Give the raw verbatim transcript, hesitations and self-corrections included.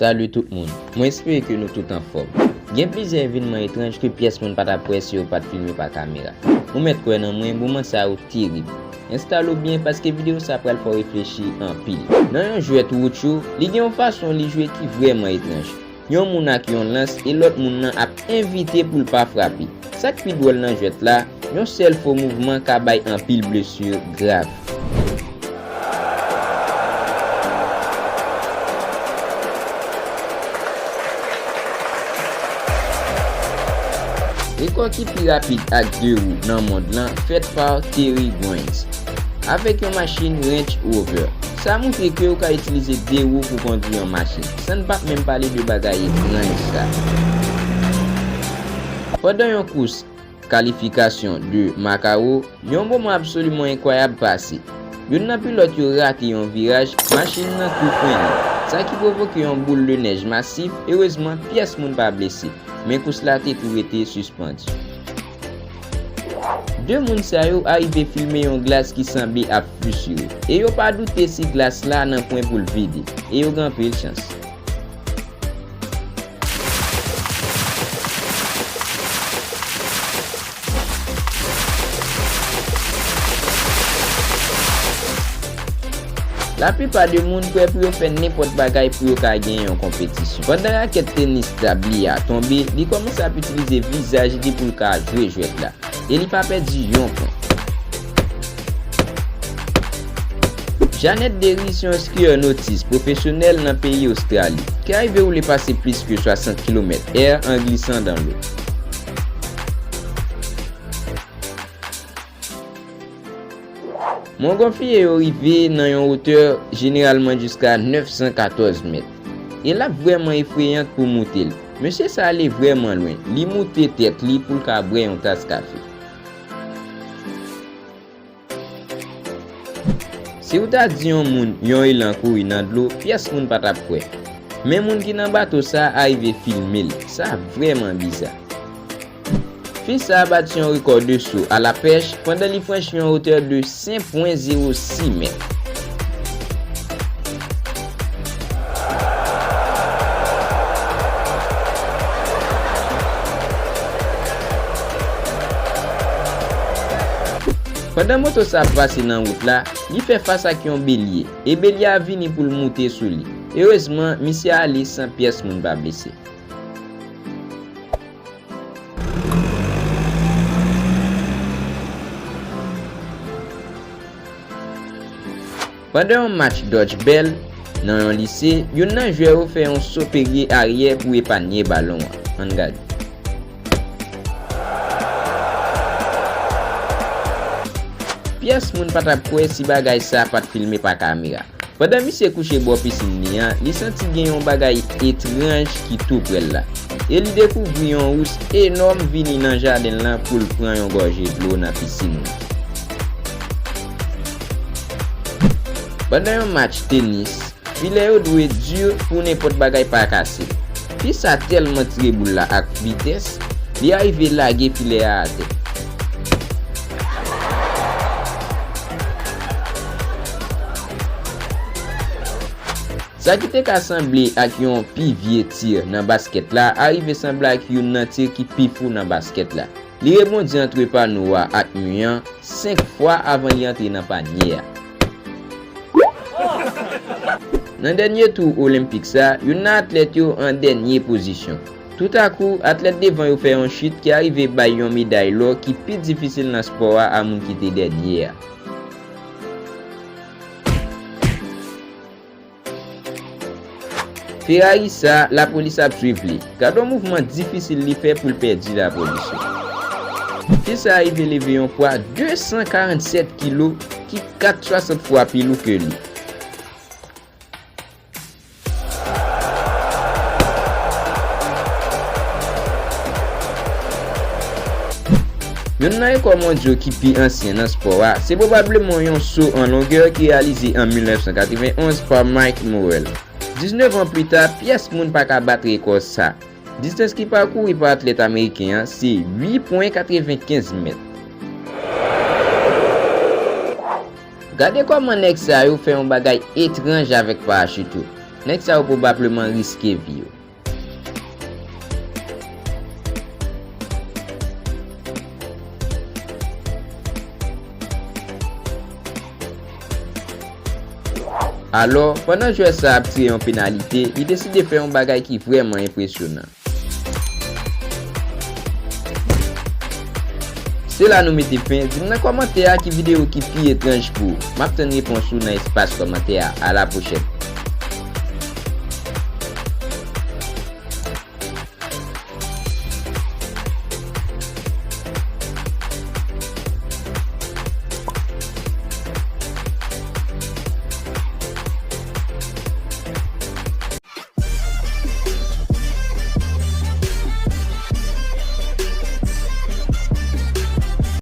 Salut tout moun, mwen espere ke nou tout anfòm. Gen plizyè evènman etranj ke pyès moun pa t ap kwè si yo pa t filme pa kamera. Ou mèt kwè nan mwen, moman sa yo terib. Enstale w byen paske videyo sa pral fè w reflechi anpil. Nan yon jwèt wouchou, li gen yon fason li jwe ki vrèman etranj. Yon moun ak yon lans e lòt moun nan ap envite pou l pa frape. Sa k pi dwòl nan jwèt la, yon sèl fo mouvman ka bay anpil blesi grav. Rekò ki pi rapid ak de wou nan mond lan fèt pa Terry Goins. Avèk yon machin Range Rover, sa montre ke w ka itilize de wou pou kondwi yon machin, san n p ap menm pale de bagay etranj sa. Pandan yon kous kalifikasyon de Macau, yon moman absoliman enkwayab pase. Youn nan pilòt yo rate yon viraj, machin nan tou frennen, sa ki pwovoke yon boul de nèj masif. Erezman, pyès moun pa blese, men kous la te tou rete sispandi. De moun sa yo arive filme yon glas ki sanble ap fisire, e yo pa doute si glas la nan pwen pou l vide, e yo gen anpil chans. Laplipa de moun prè pou yo fè nenpòt bagay pou yo ka genyen yon konpetisyon. Pandan rakèt tenis tab li a tonbe, li kòmanse ap itilize vizaj li pou l ka jwe jwèt la, e li pa pèdi yon pwen. Jeannette Derry se yon skiyè notis pwofesyonèl nan peyi Ostrali, ki arive woule pase plis ke swasant kilomèt è an glisan dan lo. Montgolfier yo rive nan yon wotè jeneralman jiska nèf san katòz mèt, e l ap vrèman efreyan pou moute l. Mesye sa ale vrèman lwen, li moute tèt li pou l ka bwè yon tas kafe. Si w ta di yon moun yon elan kouri nan dlo, pyès moun pa t ap kwè. Men moun ki nan bato sa a rive filme l. Sa vrèman biza. Fi sa a bati yon rekò de so a la pèch pandan li franchi yon wotè de senk pwen zewo sis mèt. Pandan moto sa ap pase nan wout la, li fè fas ak yon belye, e belye a vini pou l moute sou li. Erezman, misye ale san pyès moun pa blese. Pandan yon match dodgeball nan yon lise, youn nan jwè yo fè yon so perye aryè pou epanye balon an. Ann gade. Pyès moun pa t ap kwè si bagay sa pa t filme pa kamera. Pandan misye kouche bò pisin li an, li santi gen yon bagay etranj ki tou prè l la. E li dekouvri yon ous enòm vini nan jaden l lan pou l pran yon gòje dlo nan pisin nan. Pandan yon match tenis, filè yo dwe di pou nenpòt bagay pa kase. Fi sa tèlman tire boul la ak vitès, li arive lage filè a atè. Sa ki te ka sanble ak yon pi vye tir nan baskèt la arive sanble ak youn nan tir ki pi fou nan baskèt la. Li rebondi antre pano a ak mi an senk fwa avan li antre nan panye a. Nan dènye tou olenpik sa, youn nan atlèt yo an dènye pozisyon. Toutakou, atlèt devan yo fè yon chit ki arive bay yon meday lò ki pi difisil nan spò a a moun ki te dènye a. Ferrari sa, lapolis ap swiv li. Gade yon mouvman difisil li fè pou l pèdi lapolis yo. Fi sa a rive leve yon pwa de san karannsèt kilo, ki kat swasant fwa pi lou ke li. Youn nan rekò mondyal ki pi ansyen nan spò a, se pwobableman yon so an longè ki reyalize an mil nèf san katrevenn onz pa Mike Morrell. Diznèf an pli ta, pyès moun pa ka bat rekò sa. Distans ki pakouri pa atlèt ameriken an se uit pwen katrevenkenz mèt. Gade kòman nèg sa yo fè yon bagay etranj avèk parachit yo. Nèg sa yo pwobableman riske vi yo. Alò, pandan jwè sa ap tire yon penalite, li deside fè yon bagay ki vrèman enpresyonan. Se la nou mete fen. Di m nan kòmantè a ki videyo ki pi etranj pou ou. M ap tann repons ou nan espas kòmantè a. A la pwochèn.